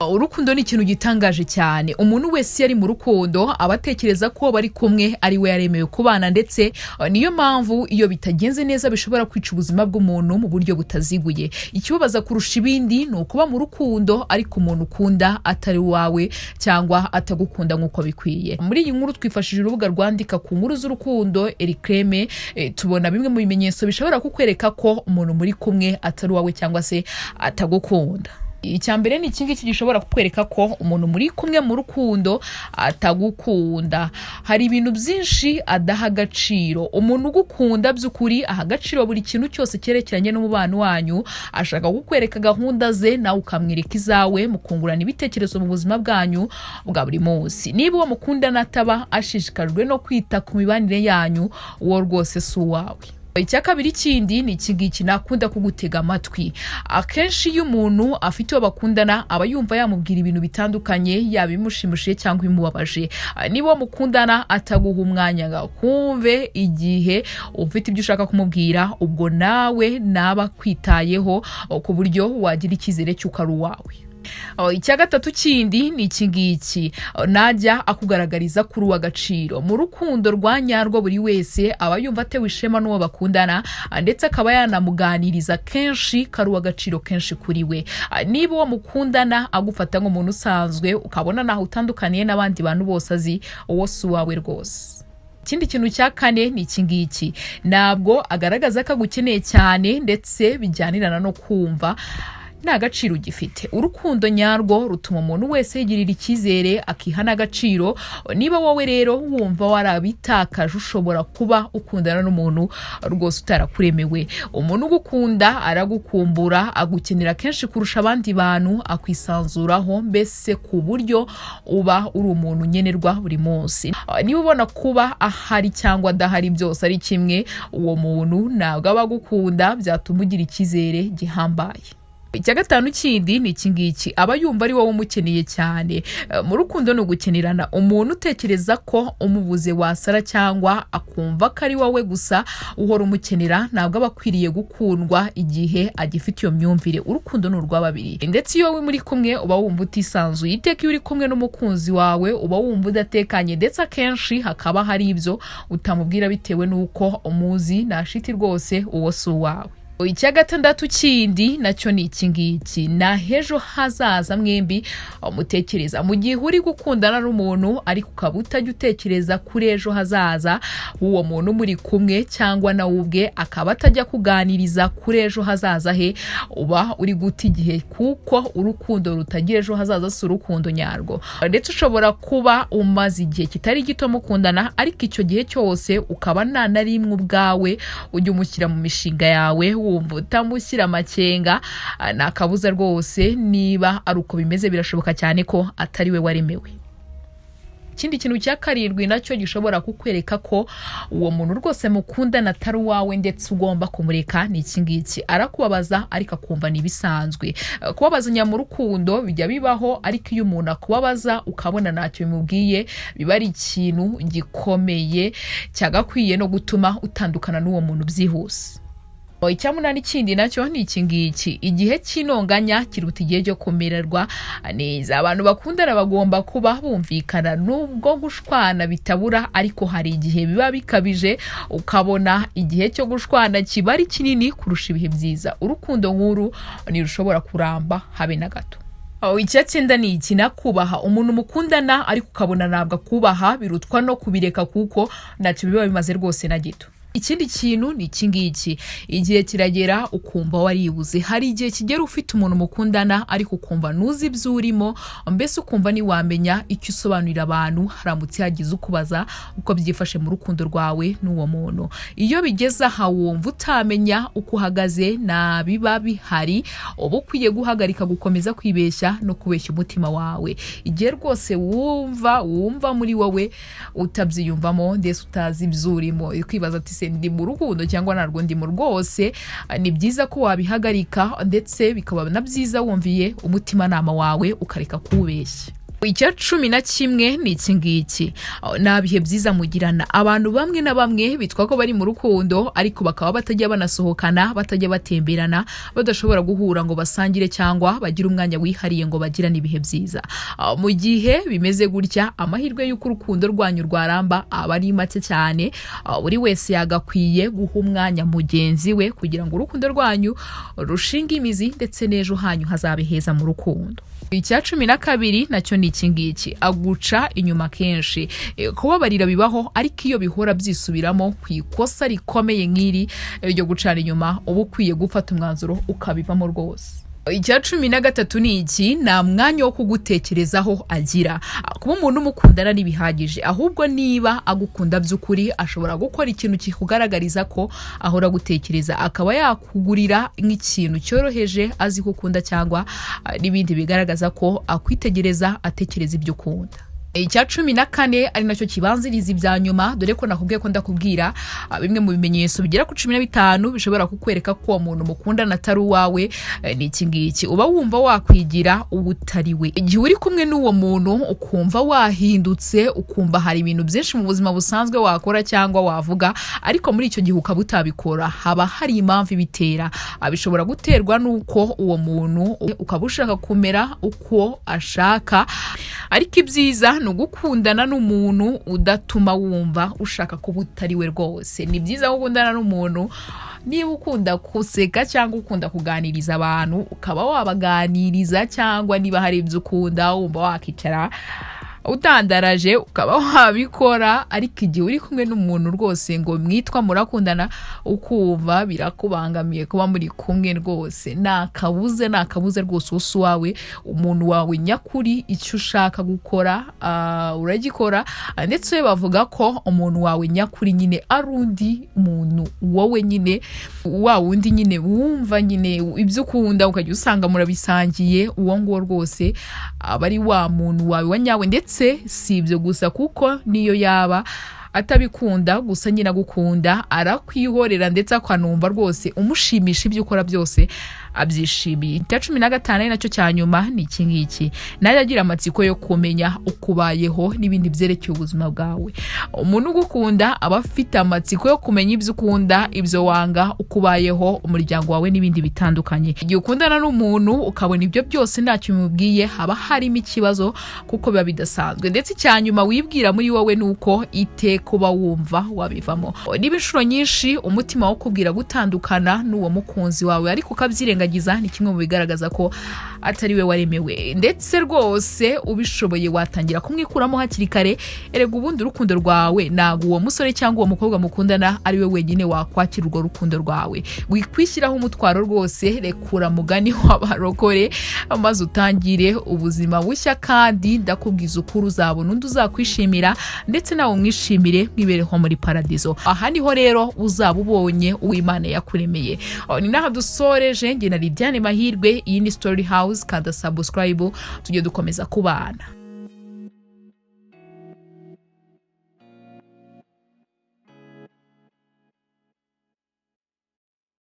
Urukundo ni ikintu gitangaje cyane. Umuntu wese iyo ari mu rukundo aba atekereza ko bari kumwe ari we yaremewe kubana, ndetse niyo mpamvu iyo bitagenze neza bishobora kwica ubuzima bw'umuntu mu buryo butaziguye. Ikibabaza kurusha ibindi ni ukuba mu rukundo ariko umuntu ukunda atari uwawe cyangwa atagukunda nk'uko bikwiye. Muri iyi nkuru twifashishije urubuga rwandika ku nkuru z'urukundo Ericreme, tubona bimwe mu bimenyetso bishobora kukwereka ko umuntu muri kumwe atari uwawe cyangwa se atagukunda. Icya mbere ni iki ngiki gishobora kukwereka ko umuntu muri kumwe mu rukundo atagukunda: hari ibintu byinshi adaha agaciro. Umuntu ugukunda by'ukuri aha agaciro buri kintu cyose cyerekeranye n'umubano wanyu. Ashaka kukwereka gahunda ze, nawe ukamwereka izawe, mukungurana ibitekerezo mu buzima bwanyu bwa buri munsi. Niba uwo mukundana ataba ashishikajwe no kwita ku mibanire yanyu, uwo rwose si uwawe. Icya kabiri kindi ni iki ngiki: nakunda kugutega amatwi. Akenshi iyo umuntu afite uwo bakundana aba yumva yamubwira ibintu bitandukanye, yaba ibimushimishije cyangwa ibimubabaje. Niba uwo mukundana ataguha umwanya ngo akumve igihe ufite ibyo ushaka kumubwira, ubwo nawe naba akwitayeho ku buryo wagira icyizere cy'uko ari uwawe. Icya gatatu kindi ni iki ngiki: najya akugaragariza kuri uw'agaciro. Mu rukundo rwa nyarwo buri wese aba yumva atewe ishema n'uwo bakundana, ndetse akaba yanamuganiriza kenshi ko ari uw'agaciro kenshi kuri we. Niba uwo mukundana agufata nk'umuntu usanzwe, ukabona ntaho utandukaniye n'abandi bantu bose azi, uwo si uwawe rwose. Ikindi kintu cya kane ni iki ngiki: ntabwo agaragaza ko agukeneye cyane, ndetse bijyanirana no kumva nta gaciro ugifite. Urukundo nyarwo rutuma umuntu wese yigirira icyizere, akiha n'agaciro. Niba wowe rero wumva warabitakaje, ushobora kuba ukundana n'umuntu rwose utarakuremewe. Umuntu ugukunda aragukumbura, agukenera kenshi kurusha abandi bantu, akwisanzuraho, mbese ku buryo uba uri umuntu nkenerwa buri munsi. Niba ubona kuba ahari cyangwa adahari byose ari kimwe, uwo muntu ntabwo aba agukunda byatuma ugira icyizere gihambaye. Icya gatanu kindi ni iki ngiki: aba yumva ari wowe umukeneye cyane. Mu rukundo ni ugukenerana. Umuntu utekereza ko umubuze wasara cyangwa akumva ko ari wowe gusa uhora umukenera ntabwo aba akwiriye gukundwa igihe agifite iyo myumvire. Urukundo ni urwa babiri, ndetse iyo wowe muri kumwe uba wumva utisanzuye. Iteka iyo uri kumwe n'umukunzi wawe uba wumva udatekanye, ndetse akenshi hakaba hari ibyo utamubwira bitewe n'uko umuzi. Nta shiti rwose, uwo si uwawe. Icya gatandatu kindi nacyo ni iki ngiki: ni ahejo hazaza mwembi mutekereza. Mu gihe uri gukundana n'umuntu ariko ukaba utajya utekereza kuri ejo hazaza h'uwo muntu muri kumwe, cyangwa nawe ubwe akaba atajya kuganiriza kuri ejo hazaza he, uba uri guta igihe, kuko urukundo rutagira ejo hazaza si urukundo nyarwo. Ndetse ushobora kuba umaze igihe kitari gito mukundana, ariko icyo gihe cyose ukaba nta na rimwe ubwawe ujya umushyira mu mishinga yawe, wumva utamushyira amakenga, ni akabuza rwose. Niba ari uko bimeze, birashoboka cyane ko atari we waremewe. Ikindi kintu cya karindwi nacyo gishobora kukwereka ko uwo muntu rwose mukundana atari uwawe ndetse ugomba kumureka ni iki ngiki: arakubabaza ariko akumva ni ibisanzwe. Kubabazanya mu rukundo bijya bibaho, ariko iyo umuntu akubabaza ukabona ntacyo bimubwiye, biba ari ikintu gikomeye cyagakwiye no gutuma utandukana n'uwo muntu byihuse. Icya munani kindi nacyo ni iki ngiki: igihe cy'intonganya kiruta igihe cyo kumererwa neza. Abantu bakundana bagomba kuba bumvikana. Nubwo gushwana bitabura, ariko hari igihe biba bikabije, ukabona igihe cyo gushwana kiba ari kinini kurusha ibihe byiza. Urukundo nk'uru ntirushobora kuramba habe na gato. Icya cyenda ni iki: nakubaha. Umuntu mukundana ariko ukabona ntabwo akubaha, birutwa no kubireka, kuko ntacyo biba bimaze rwose na gito. Ikindi kintu ni iki ngiki: igihe kiragera ukumva waribuze. Hari igihe kigera ufite umuntu mukundana ariko ukumva ntuzi ibyo urimo, mbese ukumva ntiwamenya icyo usobanurira abantu haramutse hagize ukubaza uko byifashe mu rukundo rwawe n'uwo muntu. Iyo bigeze aha wumva utamenya uko uhagaze, nta biba bihari, uba ukwiye guhagarika gukomeza kwibeshya no kubeshya umutima wawe. Igihe rwose wumva muri wowe utabyiyumvamo, ndetse utazi ibyo urimo, kwibaza ati: "Se ndi mu rukundo cyangwa ntabwo ndimo?" Rwose ni byiza ko wabihagarika, ndetse bikaba na byiza wumviye umutimanama wawe ukareka kuwubeshya. Icya 11 ni iki ngiki: nta bihe byiza mugirana. Abantu bamwe na bamwe bitwa ko bari mu rukundo, ariko bakaba batajya banasohokana, batajya batemberana, badashobora guhura ngo basangire cyangwa bagire umwanya wihariye ngo bagirane ibihe byiza. Mu gihe bimeze gutya, amahirwe y'uko urukundo rwanyu rwaramba aba ari make cyane. Buri wese yagakwiye guha umwanya mugenzi we kugira ngo urukundo rwanyu rushinge imizi, ndetse n'ejo hanyu hazabe heza mu rukundo. Icya 12 nacyo ni iki ngiki: aguca inyuma kenshi. Kubabarira bibaho, ariko iyo bihora byisubiramo ku ikosa rikomeye nk'iri ryo gucana inyuma, uba ukwiye gufata umwanzuro ukabivamo rwose. Icya 13 ni iki: nta mwanya wo kugutekerezaho agira. Kuba umuntu umukundana ntibihagije, ahubwo niba agukunda by'ukuri ashobora gukora ikintu kikugaragariza ko ahora agutekereza, akaba yakugurira nk'ikintu cyoroheje azi ko ukunda, cyangwa n'ibindi bigaragaza ko akwitegereza, atekereza ibyo ukunda. Icya 14, ari nacyo kibanziriza ibya nyuma, dore ko nakubwiye ko ndakubwira bimwe mu bimenyetso bigera ku 15 bishobora kukwereka ko uwo muntu mukundana atari uwawe, ni iki ngiki: uba wumva wakwigira uwo utari we. Igihe uri kumwe n'uwo muntu ukumva wahindutse, ukumva hari ibintu byinshi mu buzima busanzwe wakora cyangwa wavuga, ariko muri icyo gihe ukaba utabikora, haba hari impamvu ibitera. Bishobora guterwa n'uko uwo muntu ukaba ushaka kumera uko ashaka, ariko ibyiza ni ugukundana n'umuntu udatuma wumva ushaka kuba utari we rwose. Ni byiza gukundana n'umuntu, niba ukunda guseka cyangwa ukunda kuganiriza abantu, ukaba wabaganiriza, cyangwa niba hari ibyo ukunda wumva wakicara utandaraje, ukaba wabikora. Ariko igihe uri kumwe n'umuntu rwose ngo mwitwa murakundana, ukumva birakubangamiye kuba muri kumwe rwose, nta kabuze, nta kabuze rwose, uwo si uwawe. Umuntu wawe nyakuri, icyo ushaka gukora uragikora. Ndetse bavuga ko umuntu wawe nyakuri nyine ari undi muntu, wowe nyine wa wundi nyine wumva nyine ibyo ukunda ukajya usanga murabisangiye. Uwo nguwo rwose aba ari wa muntu wawe wa nyawe. Ndetse si ibyo gusa, kuko niyo yaba atabikunda, gusa nyine agukunda, arakwihorera, ndetse akanumva rwose umushimisha, ibyo ukora byose abyishimiye. Icya 15, ari nacyo cya nyuma, ni iki ngiki: nawe agira amatsiko yo kumenya uko ubayeho n'ibindi byerekeye ubuzima bwawe. Umuntu ugukunda aba afite amatsiko yo kumenya ibyo ukunda, ibyo wanga, uko ubayeho, umuryango wawe n'ibindi bitandukanye. Igihe ukundana n'umuntu ukabona ibyo byose ntacyo bimubwiye, haba harimo ikibazo, kuko biba bidasanzwe. Ndetse icya nyuma wibwira muri wowe ni uko iteka uba wumva wabivamo. Niba inshuro nyinshi umutima wo kubwira gutandukana n'uwo mukunzi wawe ariko ukabyirengagiza, ni kimwe mu bigaragaza ko atari we waremewe. Ndetse rwose ubishoboye watangira kumwikuramo hakiri kare. Erega ubundi urukundo rwawe, ntabwo uwo musore cyangwa uwo mukobwa mukundana ari we wenyine wakwakira urwo rukundo rwawe. Wikwishyiraho umutwaro rwose, rekura mugani w'abarokore, maze utangire ubuzima bushya. Kandi ndakubwiza ukuri, uzabona undi uzakwishimira, ndetse nawe umwishimire, mwibereho muri paradizo. Aha niho rero uzaba ubonye uw'Imana yakuremeye. Ni n'aha dusoreje. Njye na Lidiane Mahirwe, iyi ni Story House. Kanda subscribe tujye dukomeza kubana.